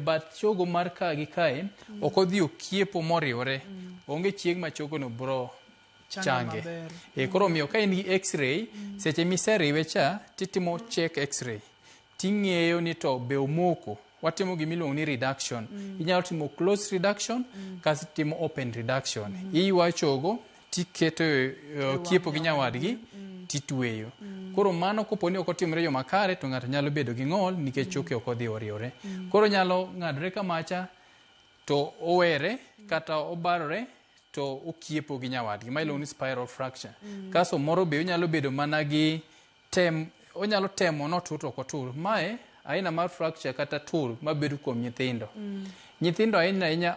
bath chogo mar ka gi kae ok odhi okiepo moriwore, onge chieng' ma chogo no bro Chango change. maber. Koro omiyo ka in gi x-ray, seche miseriwe cha titimo check x-ray ting'eyo ni to be omoko. Watimo gimiluongo ni reduction. Inyalo timo close reduction kasto itimo open reduction. Iywa chogo tiketo kiepo gi nyawadgi titweyo. Koro mano kopo ni ok otimore yo makare to ng'ato nyalo bedo gi ng'ol nikech choke ok odhi oriwore. Koro nyalo ng'adore kamacha to owere kata obarore to okiepo gi nyawadgi. Ma iluongo ni spiral fracture. Kasto moro be onyalo bedo mana gi tem, onyalo temo notur to ok otur. Mae aina mar fracture kata tur mabedo kuom nyithindo. Nyithindo ahinya ahinya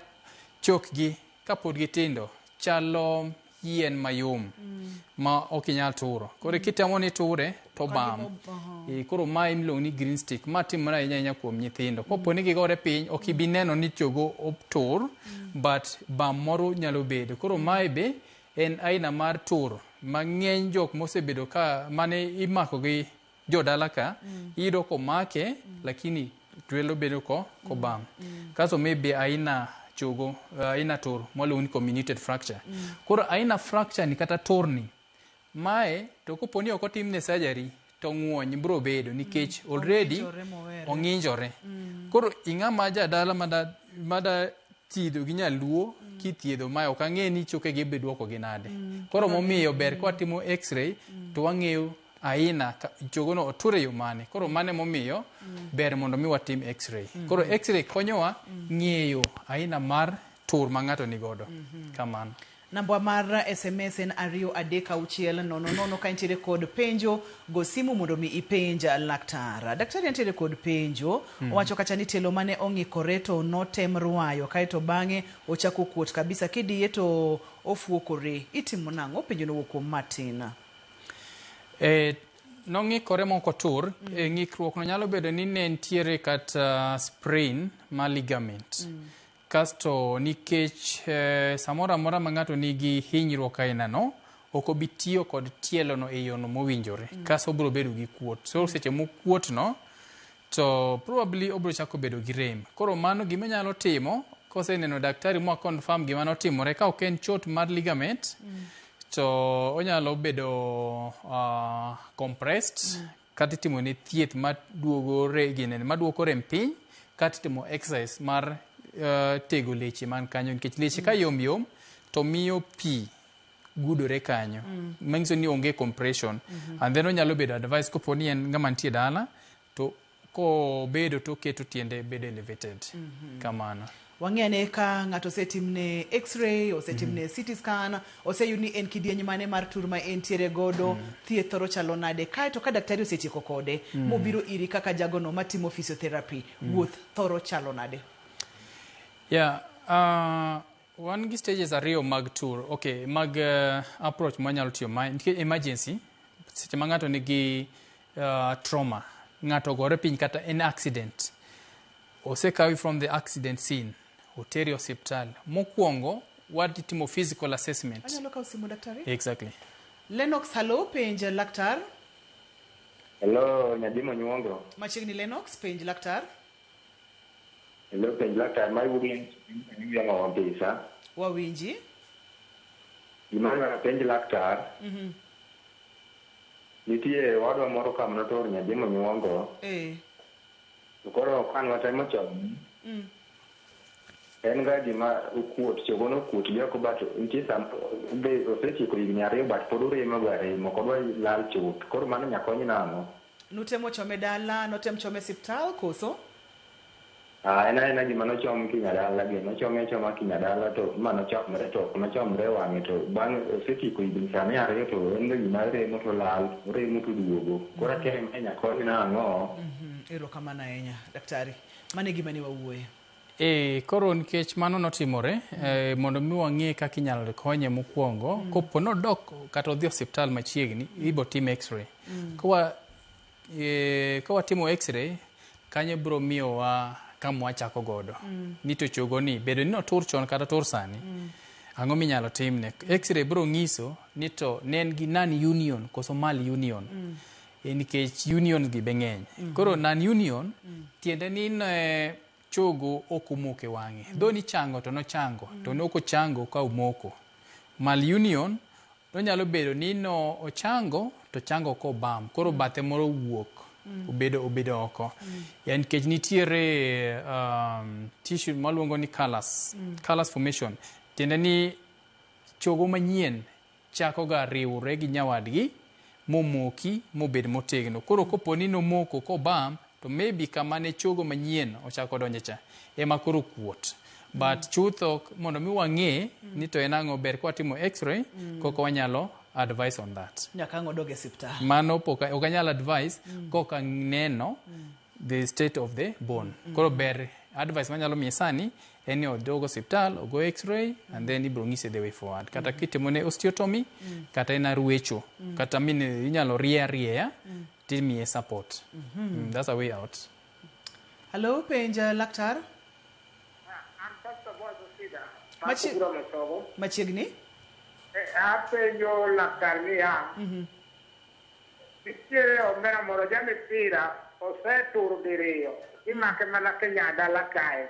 chokgi kapod gitindo chalo yien mayom ma ok inyal turo. Koro kitemo ni ture to bam. Koro mae iluongo ni green stick. Ma timore ahinya ahinya kuom nyithindo. Kopo ni gigore piny, ok ibi neno ni chogo otur, but bam moro nyalo bedo. Koro mae be en aina mar tur ma ng'eny jok mosebedo ka mane imako gi jodala ka, iyudo komake, lakini twelo bedo ko kobam. Kasto maybe aina chogo, aina tur mwaluongo ni comminuted fracture. Koro aina fracture ni kata tur ni, mae to kopo ni ok otimne surgery to ng'wony biro bedo nikech already Ong'injore mowere. ong'injore. Koro ing'ama jadala mada thiedho gi nyaluo kithiedho mae ok ang'e ni chokegi be duoko gi nade. Koro momiyo ber ka watimo x-ray to wang'eyo aina chogono otur e yo mane. Koro mano emomiyo ber mondo mi watim x-ray. Koro x-ray konyowa ng'eyo aina mar tur ma ng'ato nigodo. Kamano. Namba mar SMS en 23600. Ka intiere kod penjo, go simu mondo mi ipenj laktar. Daktari nitiere kod penjo. Owacho kacha ni tielo mane ong'ikore to notem rwayo kaeto bang'e ochako kuot kabisa kidiye to ofuokore. Itimo nang'o? Penjo nowuok kuom Martin. Nong'ikore mok otur. Ng'ikruok no nyalo bedo ni ne nitiere kata sprain mar ligament. Kasto nikech samoro amora ma ng'ato nigi hinyruok aina no, ok obi tiyo kod tielo no e yono mowinjore. Kasto obiro bedo gi kuot. So seche mokuot no, to probably obiro chako bedo gi rem. Koro mano gima inyalo timo, koseneno daktari mwa confirm gima notimore, ka ok en chot mar ligament, to onyalo bedo compressed, kata itimo ne thieth maduogo maduoko rem piny, kata itimo exercise mar tego leche man kanyo, nikech leche ka yom yom to miyo pi gudore kanyo. Manyiso ni onge compression. And then onyalo bedo advice kopo ni en ng'ama nitie dala, to kobedo to oketo tiende bedo elevated. Kamano. Wang'e ane ka ng'ato osetimne x-ray, osetimne CT scan, oseyud ni en kidieny mane mar tur ma entiere godo, thieth thoro chalo nade. Kaeto ka daktari osetieko kode, mobiro iri kaka jagono matimo physiotherapy, wuoth thoro chalo nade? Yeah, wan gi stages ariyo mag tur. Okay, mag approach mwanyalo tiyo ma nitie emergency, seche ma ng'ato nigi trauma, ng'ato ogore piny kata en accident. Osekawi from the accident scene, oteri osiptal. Mokwongo, wadhi timo physical assessment. Anyalo kawo simu daktari? Exactly. Lennox, hello, penj laktar. Hello, Nyadimo Nyuongo. Machiegni Lennox, penj laktar. Hello, penj laktar, ma wuok Wambisa. Wawinji. Gima adwaro penj laktar, nitie owadwa moro kama notor Nyadimo Nyuongo. To koro kan watemo chon, en ga gima okuot, chogo nokuot gi oko, but nitie sam be osetieko higni 2 but pod oremo ga remo, ok odwa lal chuth. Koro mano nyakony nang'o? Nutemo chome dala, notem chome osiptal koso? Ah, en aena gima nochom kinya dala gi, nochome achoma kinya dala to ma nochomre to ok nochomre wang'e to bang' osetieko higni sani 2 to en ga gima remo to lal, oremo to duogo. Koro akia ni mae nyakony nang'o? Erokamano ahinya daktari. Mano e gima ne wawuoye. Koro nikech mano notimore, mondo mi wang'e kaka inyalo konye mokwongo, kopo nodok kata odhi osiptal machiegni, ibo tim x-ray. Ka watimo x-ray, kanyo biro miyowa kama wachako godo. Ni to chogo ni, bedo ni notur chon kata tur sani, ang'o minyalo timne? X-ray biro ng'iso ni to ne en gi non union koso mal union. Nikech union gi be ng'eny. Koro non union, tiende ni ne chogo ok omoko e wang'e. Though ni chango to nochango, to ne ok ochango ka omoko. Mal union, onyalo bedo ni no ochango to chango kobam. Koro bathe moro wuok, obedo oko. Ya nikech nitiere tissue maluongo ni callus, callus formation. Tiende ni chogo manyien chako ga riwre gi nyawadgi momoki mobed motegno. Koro kopo ni nomoko kobam, to maybe kama ne chogo manyien ochako donje cha ema koro kuot. But chutho mondo mi wang'e ni to en ang'o, ber kwatimo x-ray koka wanyalo advice on that. Nyaka ang' odog e osiptal. Mano pok ok anyal advice koka neno the state of the bone. Koro ber advice manyalo miye sani en ni odog osiptal, ogo x-ray and then ibiro ng'ise the way forward. Kata kitimone osteotomy, kata en arwecho, kata min inyalo rie arieya timiye support. That's a way out. Hello, penj laktar. An Pastor Boaz Osida. Machiegni. Apenjo laktar niya, nitiere omera moro ja mipira osetur diriyo, imake mana Kenya dala kae.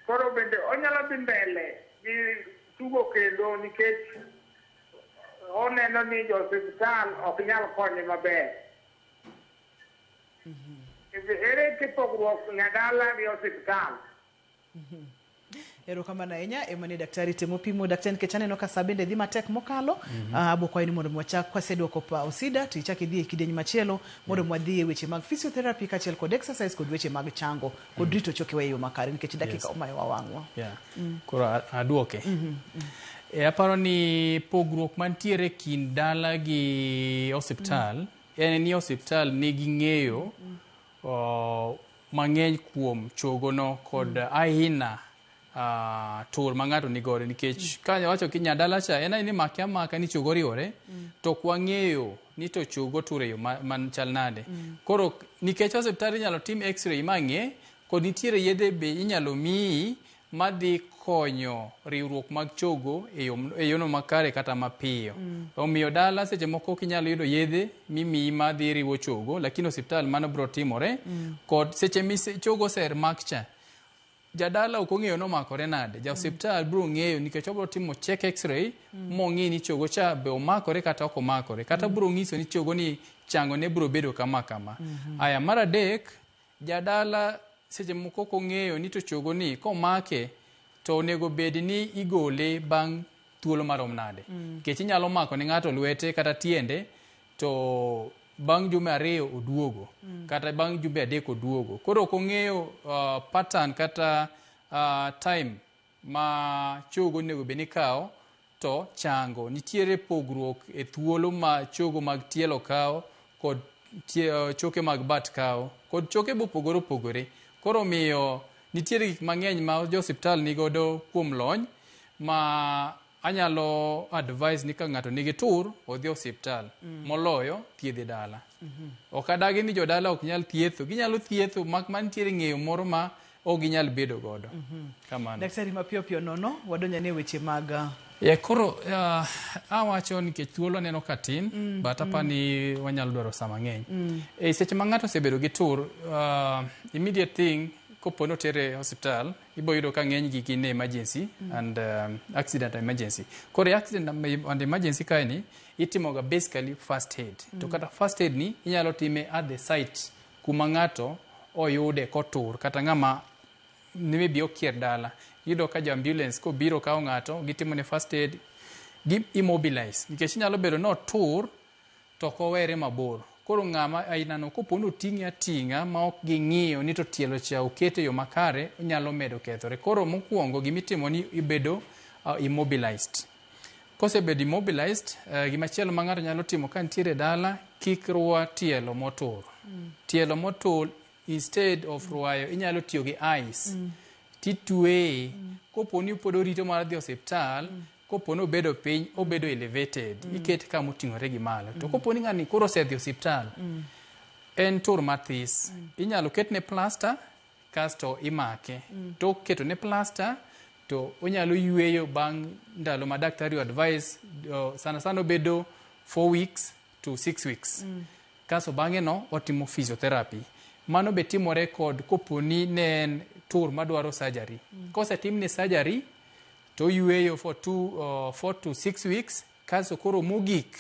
Koro bende onyalo dhi mbele gi tugo kendo nikech oneno ni jo osiptal ok nyal konye maber. Ere pogruok nyadala gi osiptal? Erokamano ahinya. Ema ni daktari temo pimo daktari nikech aneno ka sa bende dhi matek mokalo. Abo kwayi ni mondo mi wachak kwaseduoko pa Osida to ichak idhi e kidieny machielo mondo mi wadhi e weche mag physiotherapy kaachiel kod exercise kod weche mag chango kod rito chokewa e yo makare nikech dakika omayowa wang'wa. Koro aduoke. Aparo ni pogruok mantiere kind dala gi osiptal en ni osiptal nigi ng'eyo mang'eny kuom chogono kod aina tur ma ng'ato nigodo nikech ka wacho ki nyadala cha en ni make amaka ni chogo oriwore to ok wang'eyo ni to chogo tur e yo man chal nade. Koro nikech osiptal inyalo tim x-ray mang'e kod nitiere yedhe be inyalo miyi madhi konyo riwruok mag chogo e yono makare kata mapiyo. Omiyo dala seche moko ok inyal yudo yedhe mimiyi madhi riwo chogo, lakini osiptal mano biro timore. Kod seche mi chogo osemak cha, jadala ok ong'eyo nomakore nade, ja osiptal biro ng'eyo nikech obiro timo check x-ray mong'i ni chogo cha be omakore kata ok omakore, kata biro ng'iso ni chogo ni chango ne biro bedo kama kama. Aya, mar adek, jadala seche moko ok ong'eyo ni to chogo ni komake to onego bed ni igole bang' thuolo marom nade. Nikech inyalo mako ne ng'ato lwete kata tiende to bang' jumbe 2 oduogo, kata bang' jumbe 3 oduogo. Koro ok ong'eyo pattern kata time ma chogo onego bed ni kawo to chango. Nitiere pogruok e thuolo ma chogo mag tielo kawo kod choke mag bat kawo kod choke mopogore opogore. Koro miyo nitiere gik mang'eny ma jo osiptal nigodo kuom lony ma anyalo advise ni ka ng'ato nigi tur odhi osiptal moloyo thiedhe dala. Ok adagi ni jodala ok nyal thietho, ginyalo thietho mak mana nitiere ng'eyo moro ma ok ginyal bedo godo. Kamano. Daktari, mapiyo piyo nono wadonjo ne weche mag Koro awacho nikech thuolo aneno ka tin, but apa ni wanyalo dwaro sa mang'eny. Seche ma ng'ato osebedo gi tur, immediate thing kopo ni otere e osiptal, ibo yudo ka ng'eny gi gin e emergency and accident emergency. Koro e accident and emergency kae ni itimoga basically first aid. To kata first aid ni inyalo time at the site kuma ng'ato oyude kotur kata ng'ama maybe okier dala. Iyudo ka jo ambulance kobiro kawo ng'ato gitimo ne first aid, gi immobilize nikech inyalo bedo ni otur to ok owere mabor. Koro ng'ama ainano kopo ni oting'e ating'a ma ok ging'iyo ni to tielo cha okete e yo makare, onyalo medo kethore. Koro mokwongo gimitimo ni ibedo immobilized. Kosebedo immobilized, gimachielo ma ng'ato nyalo timo ka nitiere dala, kik rwa tielo motur. Tielo motur instead of rwayo inyalo tiyo gi ice. Titweye. Kopo ni pod orito mar dhi osiptal, kopo ni obedo piny, obedo elevated. Ikete kama oting'ore gi malo. To kopo ni ng'ani koro osedhi osiptal, en tur mathis. Inyalo ketne plaster, kasto imake. Tok keto ne plaster, to onyalo yueyo bang' ndalo ma daktari advice, sana sana obedo 4 weeks to 6 weeks. Kasto bang'e no otimo physiotherapy. Mano be timore kod kopo ni ne en tur madwaro surgery. Kosetimne surgery, to oyueyo for 4 to 6 weeks, kasto koro mogik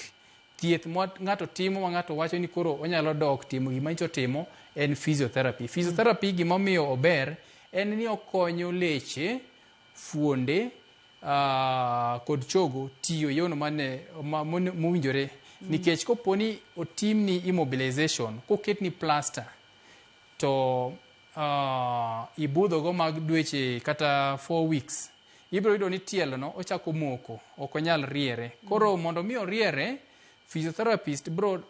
thieth ma ng'ato timo ma ng'ato wacho ni koro onyalo dok timo gima nyicho timo en physiotherapy. Physiotherapy gimomiyo ober en ni okonyo leche, fuonde, kod chogo tiyo e yono mane mowinjore. Nikech kopo ni otimni immobilization, koketni plaster, to ibudhogo mag dweche kata 4 weeks, ibiro yudo ni tielo no ochako moko, ok onyal riere. Koro mondo mi oriere, physiotherapist biro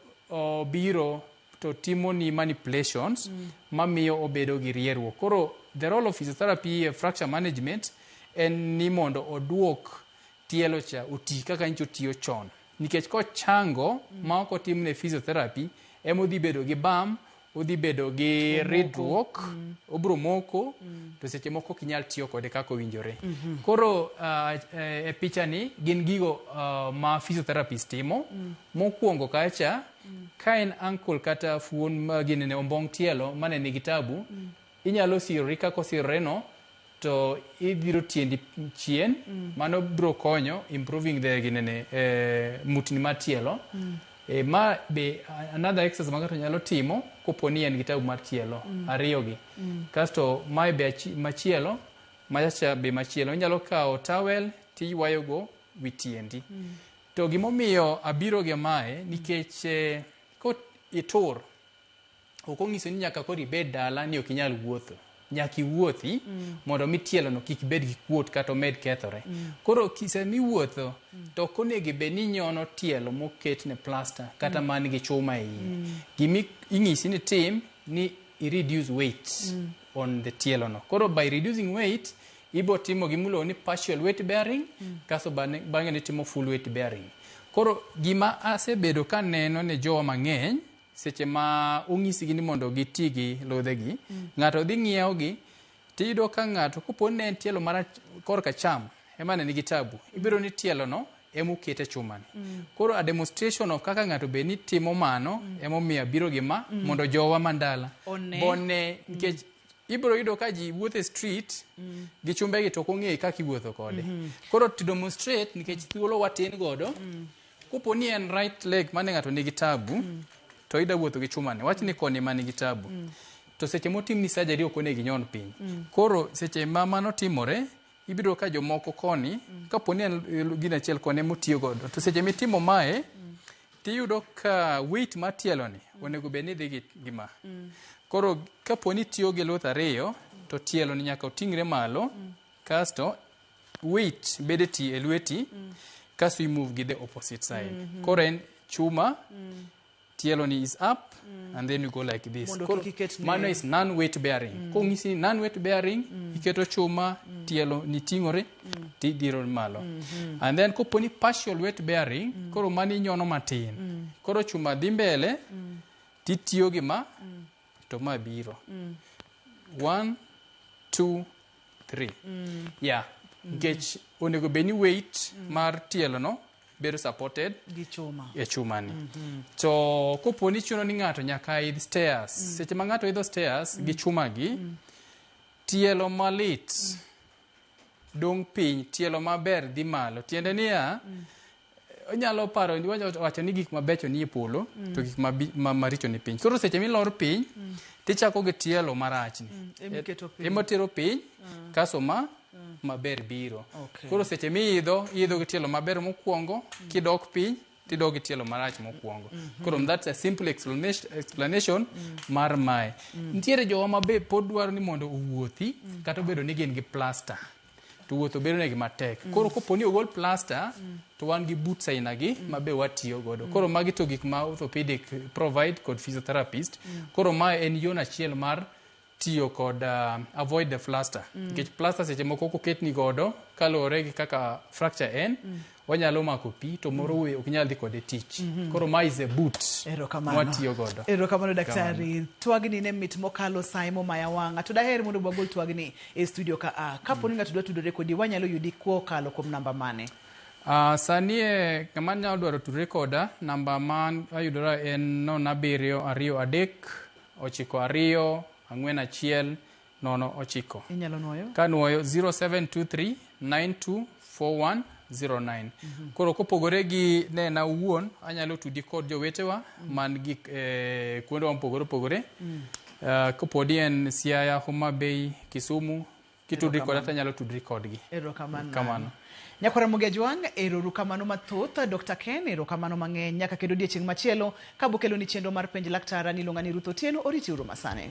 biro to timo ni manipulations mamiyo obedo gi rieruok. Koro the role of physiotherapy e fracture management en ni mondo oduok tielo cha oti kaka nyicho tiyo chon. Nikech kochango ma ok otimne physiotherapy, ema odhi bedo gi bam, odhi bedo gi ridruok, obro moko, to seche moko ok inyal tiyo kode kaka owinjore. Koro e picha ni gin gigo ma physiotherapist timo. Mokwongo kacha, ka en ankle kata fuon ma ginene ombong' tielo mane nigi tabu, inyalo sirori kaka osirore no, to idhiro tiendi chien, mano biro konyo improving the ginene mutni mar tielo. Ma be another exercise ma ng'ato nyalo timo kopo ni en gi tabu mar tielo, ariyo gi. Kasto mae be machielo, macha be machielo, inyalo kawo towel tiywayo go wi tiendi. To gimomiyo abiro gi mae, nikech ko itur, ok onyiso ni nyaka koro ibed dala ni ok inyal wuotho. Nyaka iwuothi mondo mi tielo no kik bed gi kuot kata omed kethore. Koro kise miwuotho, to ok onego bed ni inyono tielo moketne plaster kata man gi chuma e iye. Gimi inyisi ni tim ni i reduce weight on the tielo no. Koro by reducing weight, ibo timo gimiluongo ni partial weight bearing, kasto bang'e nitimo full weight bearing. Koro gima asebedo kaneno ne jowa mang'eny, seche ma onyisgi ni mondo giti gi ludhegi, ng'ato dhi ng'iewogi, tiyudo ka ng'ato kopo ni ne en tielo mar korka acham ema ne nigi tabu, ibiro ni tielo no ema okete chumani. Koro a demonstration of kaka ng'ato bed ni timo mano, emomiyo abiro gi ma, mondo jowa mandala one. Bone, nikech ibiro yudo ka ji wuotho e street gi chumbegi to ok ong'eyo kaka iwuotho kode. Koro to demonstrate, nikech thuolo watin godo, kopo ni en right leg mane ng'ato nigi tabu, to ida wuotho gi chumani, wach ni koni ema nigi tabu. To seche motimni surgery ok onego inyon piny. Koro seche ma mano timore, ibiro ka jomoko koni, kapo ni en gino achiel koni ema otiyo godo. To seche mitimo mae, tiyudo ka weight mar tielo ni onego bed ni dhi gi gima. Koro kapo ni itiyo gi luth ariyo, to tielo ni nyaka oting're malo, kasto weight bede ti e lweti, kasto i move gi the opposite side. Koro en chuma, tielo ni is up, and then you go like this. Mondo Koro kik iket ne- mano is non weight bearing. Kong'isi ni non weight bearing, iketo chuma, tielo ni ting'ore, tidhiro malo. And then kopo ni partial weight bearing, koro mano inyono matin. Koro chuma dhi mbele, titiyo gi ma, to ma biro. 1, 2, 3. Yeah. Nikech onego bed ni weight mar tielo no bedo supported gi chuma. e chumani. To kopo ni chuno ni ng'ato nyaka idh stairs, seche ma ng'ato idho stairs gi chuma gi, tielo malit dong' piny, tielo maber dhi malo. Tiende niya, onyalo paro wacho ni gik mabecho ni e polo, to gik maricho ni piny. Koro seche milor piny, tichako gi tielo marachni. Emiketo piny. Emotero piny, kasto ma maber biro. Okay. Koro seche miidho, iidho gi tielo maber mokwongo, kidok piny, tidok gi tielo marach mokwongo. Koro that's a simple explanation mar mae. Nitiere jowa ma be pod dwaro ni mondo owuothi, kata obedo ni gin gi plaster. To wuotho bedo negi matek. Koro kopo ni ogol plaster, to wan gi boots aina gi, ma be watiyo godo. Koro magi to gik ma orthopedic provide kod physiotherapist. Koro mae en yon achiel mar tiyo kod avoid the plaster nikech plaster seche moko koketni godo kaluwore gi kaka fracture en onyalo mako pi to moro we ok nyal dhi kode tich. Koro ma is a boot Erokamano. mwatiyo godo. Erokamano daktari. Twagni ne mit mokalo saye momaya wang'a. To daher mondo wagol twagni e studio ka a. Kapo ni ng'ato dwa tudore kodi, wanyalo yudi kokalo kuom namba mane? Sani e ng'ama nyalo dwaro tudre koda, namba ma ayudora en 0723 92 41 09. Inyalo nuoyo? Kanuoyo 0723 9241 09. Koro kopogore gi nena owuon, anyalo tudi kod jowetewa man gi kuondewa mopogore opogore. Kopodi en Siaya, Homa Bay, Kisumu, kitudri koda Erokamano. tanyalo tudri kodgi. Erokamano. Kamano. Nyakwara Ramogi Ajwang', erokamano mathoth. Dr. Ken, erokamano mang'eny. Nyaka kendo odiechieng' machielo kabokeloni chenro mar penj laktar. An iluonga ni Ruth Otieno, oriti uru masani.